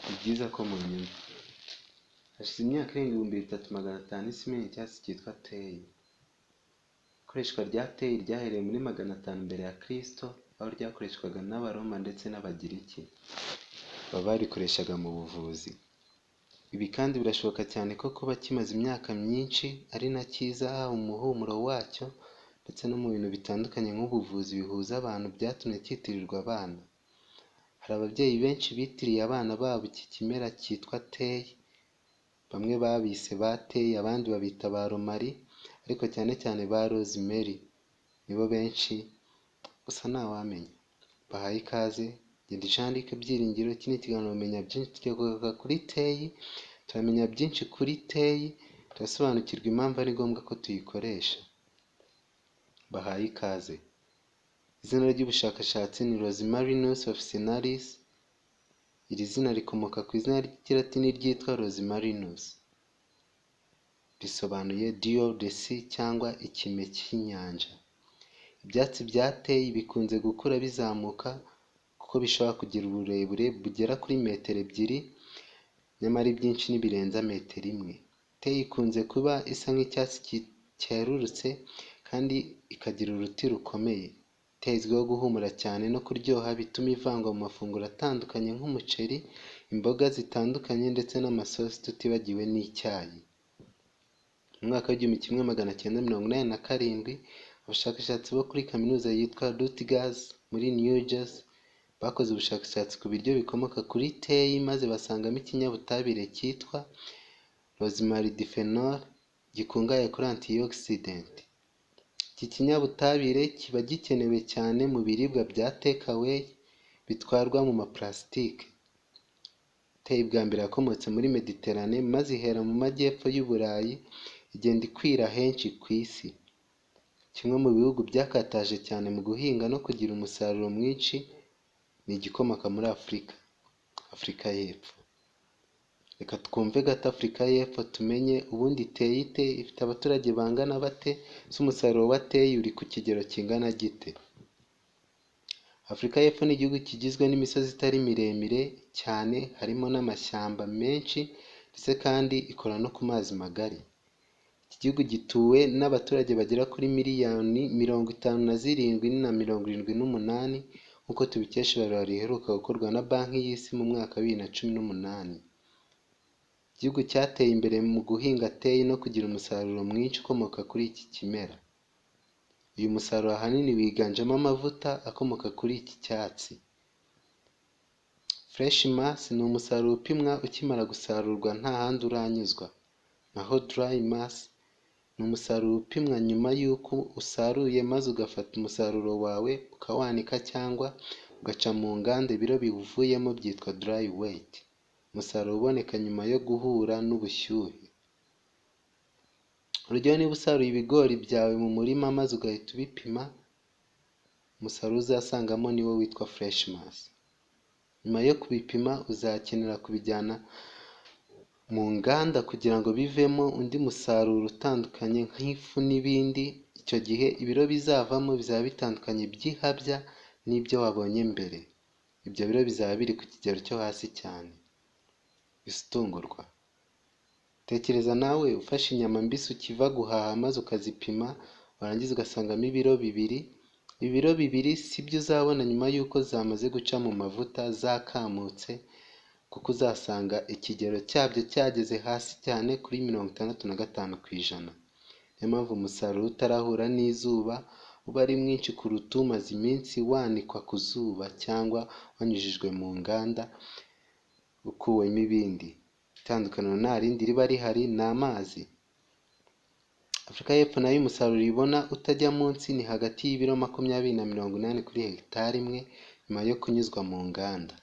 Ni byiza ko munyumva. Hashize imyaka irenga 3500 isi imenya icyatsi cyitwa teyi. Ikoreshwa rya teyi ryahereye muri 500 mbere ya Kristo, aho ryakoreshwaga n'Abaroma ndetse n'Abagiriki. Baba barikoreshaga mu buvuzi. Ibi kandi birashoboka cyane ko kuba kimaze imyaka myinshi ari na cyiza haba mu muhumuro wacyo ndetse no mu bintu bitandukanye nk'ubuvuzi bihuza abantu byatumye cyitirirwa abana. Hari ababyeyi benshi bitiriye abana babo iki kimera cyitwa teyi, bamwe babise ba teyi, abandi babita ba romari, ariko cyane cyane ba rosemary nibo benshi, gusa ntawamenya. Bahaye ikaze, njye ndi Jean Luc Byiringiro, iki ni ikiganiro Menya Byinshi, tugiye kugaruka kuri teyi, turamenya byinshi kuri teyi, turasobanukirwa impamvu ari ngombwa ko tuyikoresha. Bahaye ikaze. Izina ry'ubushakashatsi ni Rosmarinus officinalis, iri zina rikomoka ku izina ry'ikilatini ryitwa Rosmarinus. Risobanuye dew of the sea cyangwa ikime cy'inyanja. Ibyatsi bya teyi bikunze gukura bizamuka kuko bishobora kugira uburebure bugera kuri metero 2, nyamara ibyinshi ntibirenza metero 1. Teyi ikunze kuba isa nk'icyatsi cyerurutse kandi ikagira uruti rukomeye. Teyi izwiho guhumura cyane no kuryoha bituma ivangwa mu mafunguro atandukanye nk'umuceri, imboga zitandukanye ndetse n'amasosi tutibagiwe n'icyayi. Mu mwaka w'1987, abashakashatsi bo kuri kaminuza yitwa Rutgers muri New Jersey bakoze ubushakashatsi ku biryo bikomoka kuri teyi maze basangamo ikinyabutabire cyitwa rosmaridiphenol gikungahaye kuri antioxidant. Iki kinyabutabire kiba gikenewe cyane mu biribwa bya take away bitwarwa mu mapulasitike. Teyi bwa mbere yakomotse muri Mediterane maze ihera mu majyepfo y'Uburayi igenda ikwira henshi ku isi. Kimwe mu bihugu byakataje cyane mu guhinga no kugira umusaruro mwinshi ni igikomoka muri Afurika, Afurika y'Epfo. Reka twumve gato Afurika y'Epfo tumenye ubundi iteye ite, ifite abaturage bangana bate, ese umusaruro wa teyi uri ku kigero kingana gite? Afurika y'Epfo ni igihugu kigizwe n'imisozi itari miremire cyane, harimo n'amashyamba menshi ndetse kandi ikora no ku mazi magari. Iki gihugu gituwe n'abaturage bagera kuri miliyoni 57 na 78 nk'uko tubikesha ibarura riheruka gukorwa na Banki y'Isi mu mwaka wa 2018. Igihugu cyateye imbere mu guhinga teyi no kugira umusaruro mwinshi ukomoka kuri iki kimera. Uyu musaruro ahanini wiganjemo amavuta akomoka kuri iki cyatsi. Fresh mass ni umusaruro upimwa ukimara gusarurwa nta handi uranyuzwa. Naho dry mass ni umusaruro upimwa nyuma y'uko usaruye maze ugafata umusaruro wawe ukawanika cyangwa ugaca mu nganda, ibiro biwuvuyemo byitwa dry weight. Umusaruro uboneka nyuma yo guhura n'ubushyuhe. Urugero niba usaruye ibigori byawe mu murima maze ugahita ubipima, umusaruro uzasangamo niwo witwa fresh mass. Nyuma yo kubipima uzakenera kubijyana mu nganda kugira ngo bivemo undi musaruro utandukanye nk'ifu n'ibindi, icyo gihe ibiro bizavamo bizaba bitandukanye by'ihabya n'ibyo wabonye mbere. Ibyo biro bizaba biri ku kigero cyo hasi cyane. Utungurwa. Tekereza nawe ufashe inyama mbisi ukiva guhaha maze ukazipima, warangiza ugasangamo ibiro 2, ibiro 2 si byo uzabona nyuma y'uko zamaze guca mu mavuta zakamutse, kuko uzasanga ikigero cyabyo cyageze hasi cyane kuri 65%. Niyo mpamvu umusaruro utarahura n'izuba uba ari mwinshi kuruta umaze iminsi wanikwa ku zuba cyangwa wanyujijwe mu nganda ukuwemo ibindi. Itandukaniro nta rindi riba rihari ni amazi. Afurika y'Epfo nayo umusaruro ibona utajya munsi ni hagati y'ibiro 20 na 80 kuri hegitari imwe nyuma yo kunyuzwa mu nganda.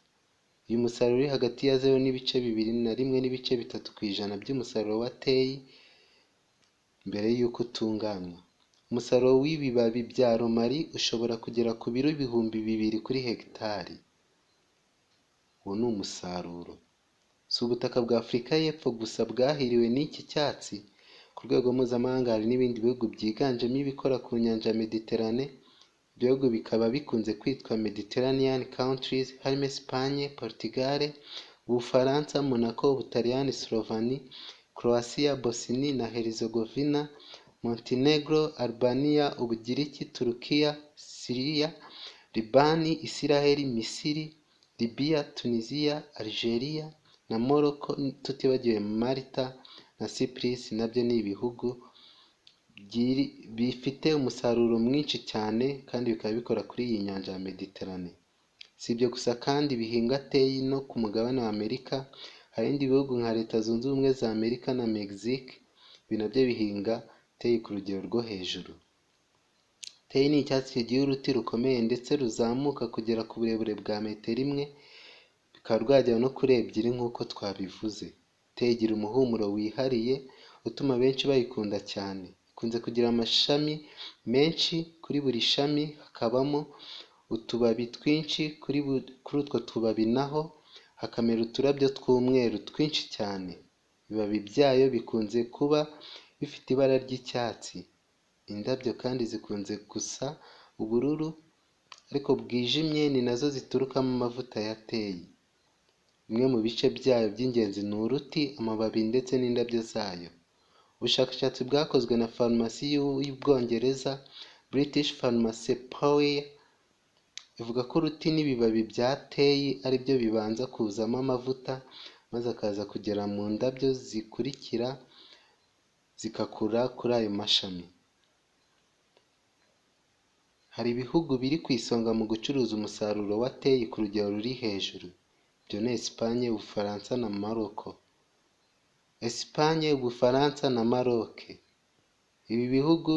Uyu musaruro uri hagati ya 0.2 na 1.3% by'umusaruro wa teyi mbere y'uko utunganywa. Umusaruro w'ibibabi bya romari ushobora kugera ku biro 2000 kuri hegitari. Uwo ni umusaruro. Si ubutaka bwa Afurika y'Epfo gusa bwahiriwe n'iki cyatsi, ku rwego mpuzamahanga hari n'ibindi bihugu byiganjemo ibikora ku nyanja ya Mediterane, ibyo bihugu bikaba bikunze kwitwa Mediterranean countries harimo Espagne, Portugal, Ubufaransa, Monaco, Ubutaliyani, Slovanie, Croatia, Bosnie na Herzegovina, Montenegro, Albania, Ubugiriki, Turukiya, Syria, Libani, Israel, Misiri, Libya, Tunisia, Algeria na Morocco, tutibagiwe Malta na Cyprus, nabyo ni ibihugu bifite umusaruro mwinshi cyane kandi bikaba bikora kuri iyi nyanja ya Mediterane. Si ibyo gusa kandi bihinga teyi, no ku mugabane wa Amerika hari ibindi bihugu nka Leta Zunze Ubumwe za Amerika na Mexique, ibi nabyo bihinga teyi ku rugero rwo hejuru. Teyi ni icyatsi kigira uruti rukomeye ndetse ruzamuka kugera ku burebure bwa metero 1, bikaba rwagera no kuri 2 nk'uko twabivuze. Teyi igira umuhumuro wihariye utuma benshi bayikunda cyane. Ikunze kugira amashami menshi, kuri buri shami hakabamo utubabi twinshi, kuri utwo tubabi naho hakamera uturabyo tw'umweru twinshi cyane. Ibibabi byayo bikunze kuba bifite ibara ry'icyatsi. Indabyo kandi zikunze gusa ubururu ariko bwijimye, ni nazo ziturukamo amavuta ya teyi. Bimwe mu bice byayo by'ingenzi ni uruti, amababi ndetse n'indabyo zayo. Ubushakashatsi bwakozwe na farumasi y'Ubwongereza, British Pharmacopoeia, ivuga ko uruti n'ibibabi bya teyi ari byo bibanza kuzamo amavuta, maze akaza kugera mu ndabyo zikurikira zigakura kuri ayo mashami. Hari ibihugu biri ku isonga mu gucuruza umusaruro wa teyi ku rugero ruri hejuru. Ibyo ni Espagne, Ubufaransa na Morocco. Espagne, Ubufaransa na Maroc. Ibi bihugu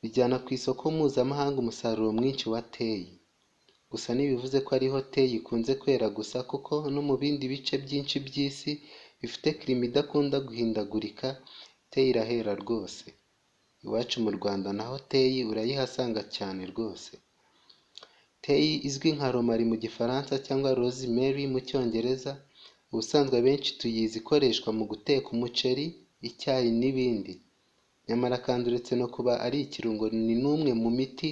bijyana ku isoko mpuzamahanga umusaruro mwinshi wa teyi. Gusa ntibivuze ko ariho teyi ikunze kwera gusa, kuko no mu bindi bice byinshi by'isi bifite climat idakunda guhindagurika, teyi irahera rwose. Iwacu mu Rwanda naho teyi urayihasanga cyane rwose. Teyi izwi nka romarin mu Gifaransa cyangwa rosemary mu Cyongereza, ubusanzwe abenshi tuyizi ikoreshwa mu guteka umuceri, icyayi n'ibindi. Nyamara kandi uretse no kuba ari ikirungo, ni n'umwe mu miti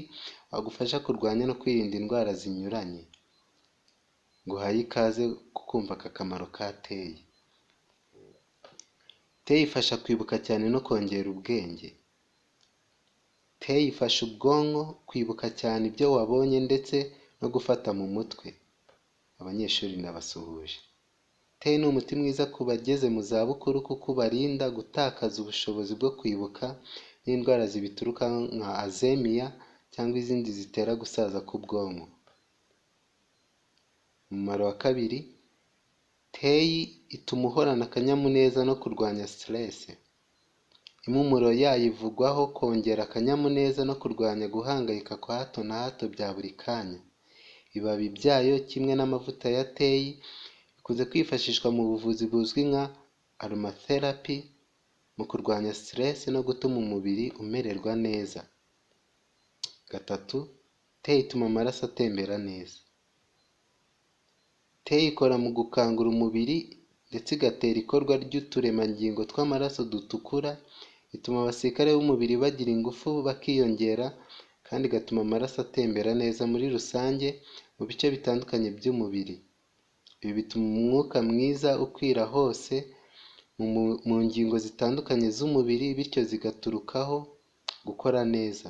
wagufasha kurwanya no kwirinda indwara zinyuranye. Nguhaye ikaze kumva aka kamaro ka teyi. Teyi ifasha kwibuka cyane no kongera ubwenge. Teyi ifasha ubwonko kwibuka cyane ibyo wabonye ndetse no gufata mu mutwe. Abanyeshuri ndabasuhuje. Teyi ni umuti mwiza ku bageze mu zabukuru kuko ubarinda gutakaza ubushobozi bwo kwibuka n'indwara zibiturukaho nka azemiya cyangwa izindi zitera gusaza k'ubwonko. Umumaro wa kabiri, teyi ituma uhorana akanyamuneza no kurwanya stress. Impumuro yayo ivugwaho kongera akanyamuneza no kurwanya guhangayika kwa hato na hato bya buri kanya. Ibibabi byayo kimwe n'amavuta ya teyi bikunze kwifashishwa mu buvuzi buzwi nka aromatherapy, mu kurwanya stress no gutuma umubiri umererwa neza. Gatatu, teyi ituma amaraso atembera neza. Teyi ikora mu gukangura umubiri ndetse igatera ikorwa ry'uturemangingo tw'amaraso dutukura, ituma abasirikare b'umubiri bagira ingufu bakiyongera, kandi igatuma amaraso atembera neza muri rusange mu bice bitandukanye by'umubiri. Ibi bituma umwuka mwiza ukwira hose mu ngingo zitandukanye z'umubiri, bityo zigaturukaho gukora neza.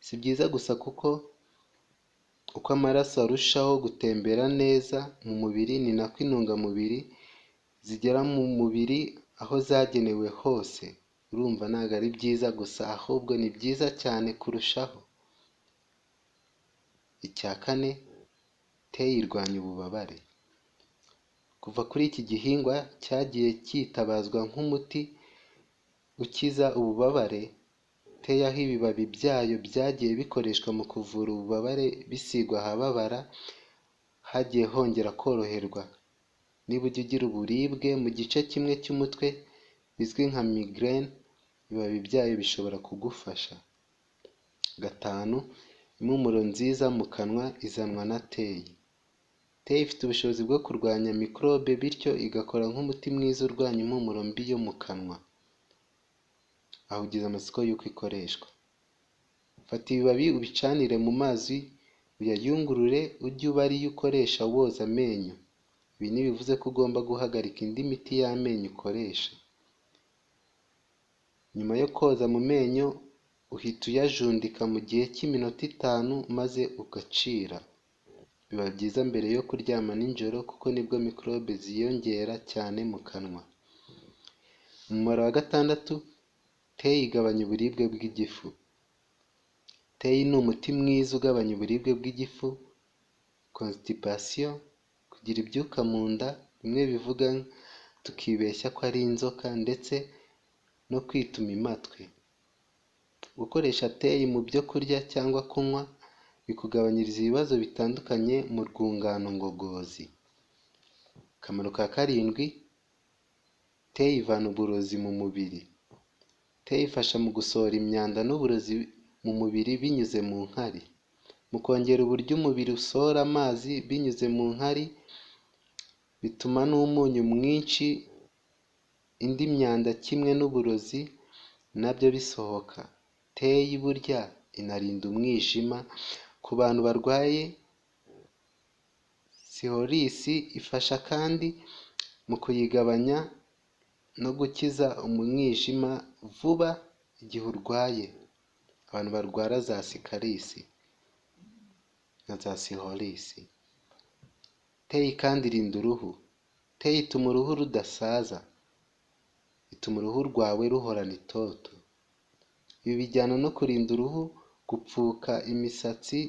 Si byiza gusa kuko uko amaraso arushaho gutembera neza mu mubiri, ni nako intungamubiri zigera mu mubiri aho zagenewe hose. Urumva ntabwo ari byiza gusa, ahubwo ni byiza cyane kurushaho. Icya kane, teyi irwanya ububabare. Kuva kuri iki gihingwa cyagiye cyitabazwa nk'umuti ukiza ububabare, teyi aho ibibabi byayo byagiye bikoreshwa mu kuvura ububabare bisigwa ahababara, hagiye hongera koroherwa. Niba ujya ugira uburibwe mu gice kimwe cy'umutwe bizwi nka migraine, ibibabi byayo bishobora kugufasha. Gatanu, impumuro nziza mu kanwa izanwa na teyi. Teyi ifite ubushobozi bwo kurwanya mikorobe, bityo igakora nk'umuti mwiza urwanya impumuro mbi yo mu kanwa. Aho ugize amatsiko y'uko ikoreshwa. Fata ibibabi ubicanire mu mazi, uyayungurure, ujye uba ariyo ukoresha woza amenyo. Ibi ntibivuze ko ugomba guhagarika indi miti y'amenyo ukoresha. Nyuma yo koza mu menyo uhita uyajundika mu gihe cy'iminota 5 maze ugacira. Biba byiza mbere yo kuryama nijoro kuko nibwo mikorobe ziyongera cyane mu kanwa. Umumaro wa gatandatu, teyi igabanya uburibwe bw'igifu. Teyi ni umuti mwiza ugabanya uburibwe bw'igifu, constipation, kugira ibyuka mu nda, bimwe bivuga tukibeshya ko ari inzoka ndetse no kwituma imatwi. Gukoresha teyi mu byo kurya cyangwa kunywa bikugabanyiriza ibibazo bitandukanye mu rwungano ngogozi. Akamaro ka karindwi, teyi ivana uburozi mu mubiri. Teyi ifasha mu gusohora imyanda n'uburozi mu mubiri binyuze mu nkari. Mu kongera uburyo umubiri usohora amazi binyuze mu nkari, bituma n'umunyu mwinshi, indi myanda kimwe n'uburozi nabyo bisohoka. Teyi burya inarinda umwijima ku bantu barwaye sihorisi, ifasha kandi mu kuyigabanya no gukiza umwijima vuba igihe urwaye. Abantu barwara za sikarisi na za sihorisi. Teyi kandi irinda uruhu. Teyi ituma uruhu rudasaza, ituma uruhu rwawe ruhorana itoto. Ibi bijyana no kurinda uruhu gupfuka imisatsi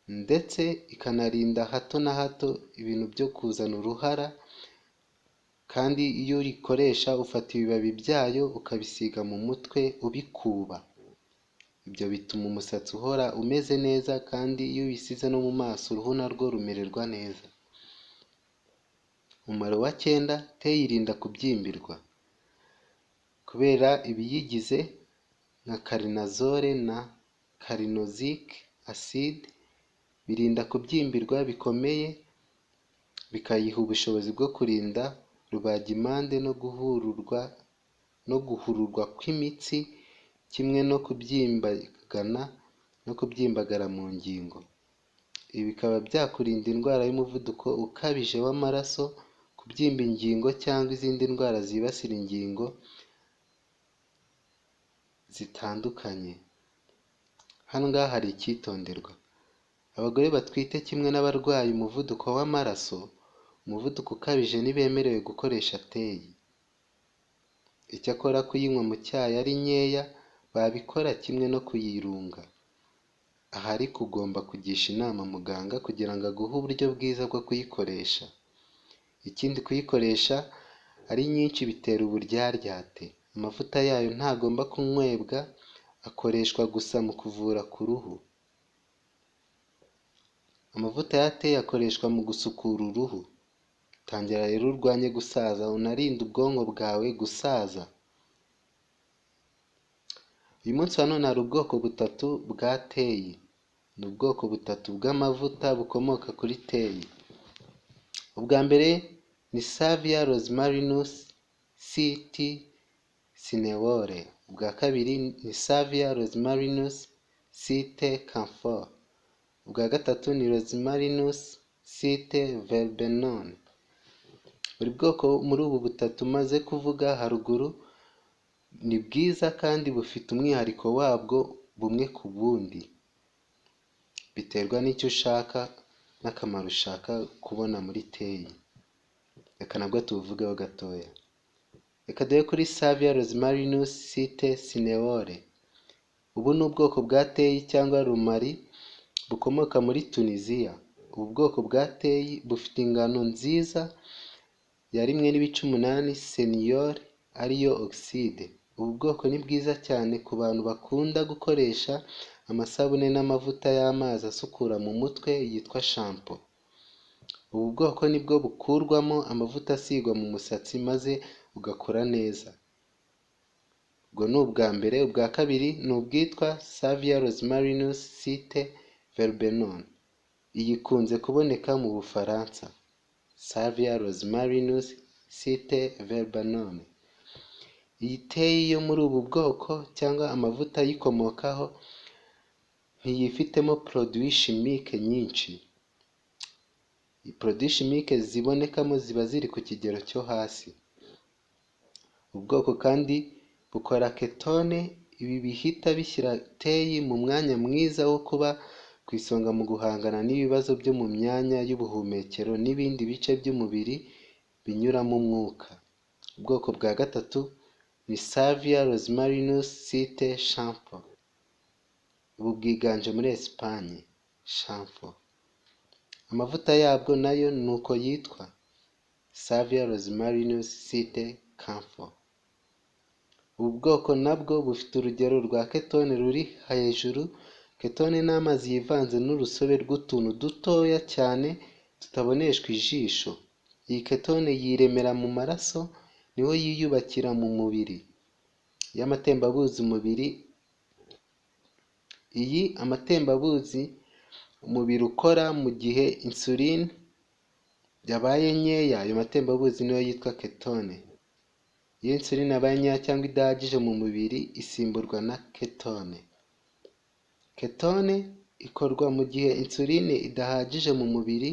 ndetse ikanarinda hato na hato ibintu byo kuzana uruhara, kandi iyo uyikoresha ufata ibibabi byayo ukabisiga mu mutwe ubikuba. Ibyo bituma umusatsi uhora umeze neza kandi iyo uyisize no mu maso uruhu narwo rumererwa neza. Umumaro wa cyenda, teyi irinda kubyimbirwa. Kubera ibiyigize nka karinazole na carnosic acid, birinda kubyimbirwa bikomeye, bikayiha ubushobozi bwo kurinda rubagimpande no guhururwa kw'imitsi kimwe no kubyimbagana no kubyimbagara mu ngingo. Ibi bikaba byakurinda indwara y'umuvuduko ukabije w'amaraso, kubyimba ingingo cyangwa izindi ndwara zibasira ingingo zitandukanye. Hano ngaha hari icyitonderwa. Abagore batwite kimwe n'abarwaye umuvuduko w'amaraso, umuvuduko ukabije ntibemerewe gukoresha teyi. Icyakora kuyinywa mu cyayi ari nkeya babikora kimwe no kuyirunga. Aha ariko ugomba kugisha inama muganga kugira ngo aguhe uburyo bwiza bwo kuyikoresha. Ikindi kuyikoresha ari nyinshi bitera uburyaryate. Amavuta yayo ntagomba kunywebwa, akoreshwa gusa mu kuvura ku ruhu. Amavuta ya teyi akoreshwa mu gusukura uruhu. Tangira rero urwanye gusaza, unarinde ubwonko bwawe gusaza. Uyu munsi wa none hari ubwoko butatu bwa teyi. Ni ubwoko butatu bw'amavuta bukomoka kuri teyi. Ubwa mbere ni Salvia rosmarinus CT cineole. Ubwa kabiri ni Salvia rosmarinus CT camphor. Ubwa gatatu ni rosmarinus CT verbenone. Buri bwoko muri ubu butatu maze kuvuga haruguru ni bwiza kandi bufite umwihariko wabwo bumwe ku bundi. Biterwa n'icyo ushaka n'akamaro ushaka kubona muri teyi. Reka nabwo tubuvugeho gatoya. Reka duhere kuri Salvia rosmarinus CT cineole. Ubu ni ubwoko bwa teyi cyangwa rumari bukomoka muri Tunisia. Ubu bwoko bwa teyi bufite ingano nziza ya 1.8 seniyore ariyo oxide. Ubu bwoko ni bwiza cyane ku bantu bakunda gukoresha amasabune n'amavuta y'amazi asukura mu mutwe yitwa shampoo. Ubu bwoko nibwo bukurwamo amavuta asigwa mu musatsi maze ugakora neza. Ubwo ni ubwa mbere. Ubwa kabiri ni ubwitwa Salvia rosmarinus CT verbenone. Iyi ikunze kuboneka mu Bufaransa. Salvia rosmarinus CT verbenone. Iyi teyi yo muri ubu bwoko cyangwa amavuta ayikomokaho ntiyifitemo produits chimiques nyinshi. Produits chimiques zibonekamo ziba ziri ku kigero cyo hasi. Ubwoko kandi bukora ketone, ibi bihita bishyira teyi mu mwanya mwiza wo kuba ku isonga mu guhangana n'ibibazo byo mu myanya y'ubuhumekero n'ibindi bice by'umubiri binyuramo umwuka. Ubwoko bwa gatatu ni Salvia rosmarinus cite camphor. Ubu bwiganje muri Esipanye. Camphor. Amavuta yabwo nayo ni uko yitwa, Salvia rosmarinus cite camphor. Ubu bwoko nabwo bufite urugero rwa ketone ruri hejuru. Ketone ni amazi yivanze n'urusobe rw'utuntu dutoya cyane tutaboneshwa ijisho. Iyi ketone yiremera mu maraso, niho yiyubakira mu mubiri. Iyo amatembabuzi umubiri iyi amatembabuzi umubiri ukora mu gihe insuline yabaye nkeya, ayo matembabuzi niyo yitwa ketone. Iyo insuline yabaye nkeya cyangwa idahagije mu mubiri, isimburwa na ketone. Ketone ikorwa mu gihe insuline idahagije mu mubiri,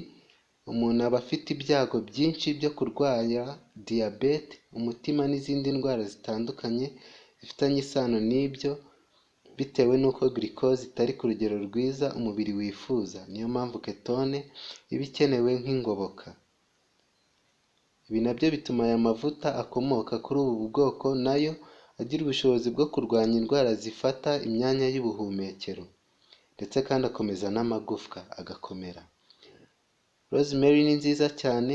umuntu aba afite ibyago byinshi byo kurwara diyabete, umutima n'izindi ndwara zitandukanye zifitanye isano n'ibyo, bitewe n'uko glucose itari ku rugero rwiza umubiri wifuza. Niyo mpamvu ketone iba ikenewe nk'ingoboka. Ibi nabyo bituma aya mavuta akomoka kuri ubu bwoko nayo agira ubushobozi bwo kurwanya indwara zifata imyanya y'ubuhumekero, ndetse kandi akomeza n'amagufwa agakomera. Rosemary ni nziza cyane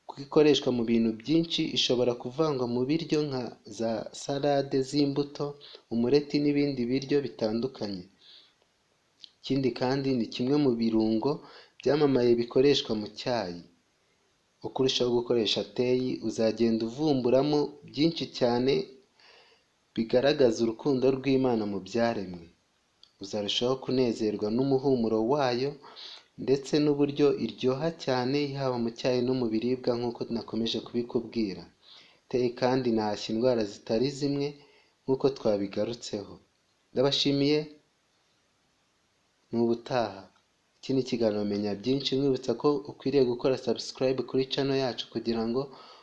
kuko ikoreshwa mu bintu byinshi, ishobora kuvangwa mu biryo nka za salade z'imbuto, umureti n'ibindi biryo bitandukanye. Ikindi kandi ni kimwe mu birungo byamamaye bikoreshwa mu cyayi. Uko urushaho gukoresha teyi uzagenda uvumburamo byinshi cyane bigaragaza urukundo rw'Imana mu byaremwe. Uzarushaho kunezerwa n'umuhumuro wayo ndetse n'uburyo iryoha cyane, yaba mu cyayi no mu biribwa nk'uko nakomeje kubikubwira. Teyi kandi inahashya indwara zitari zimwe nk'uko twabigarutseho. Ndabashimiye, ni ubutaha. Iki ni ikiganiro Menya Byinshi, nkwibutsa ko ukwiriye gukora subscribe kuri channel yacu kugira ngo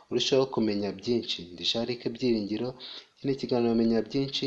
urusheho kumenya byinshi. Ndi Jean Luc Byiringiro, iki ni ikiganiro Menya Byinshi.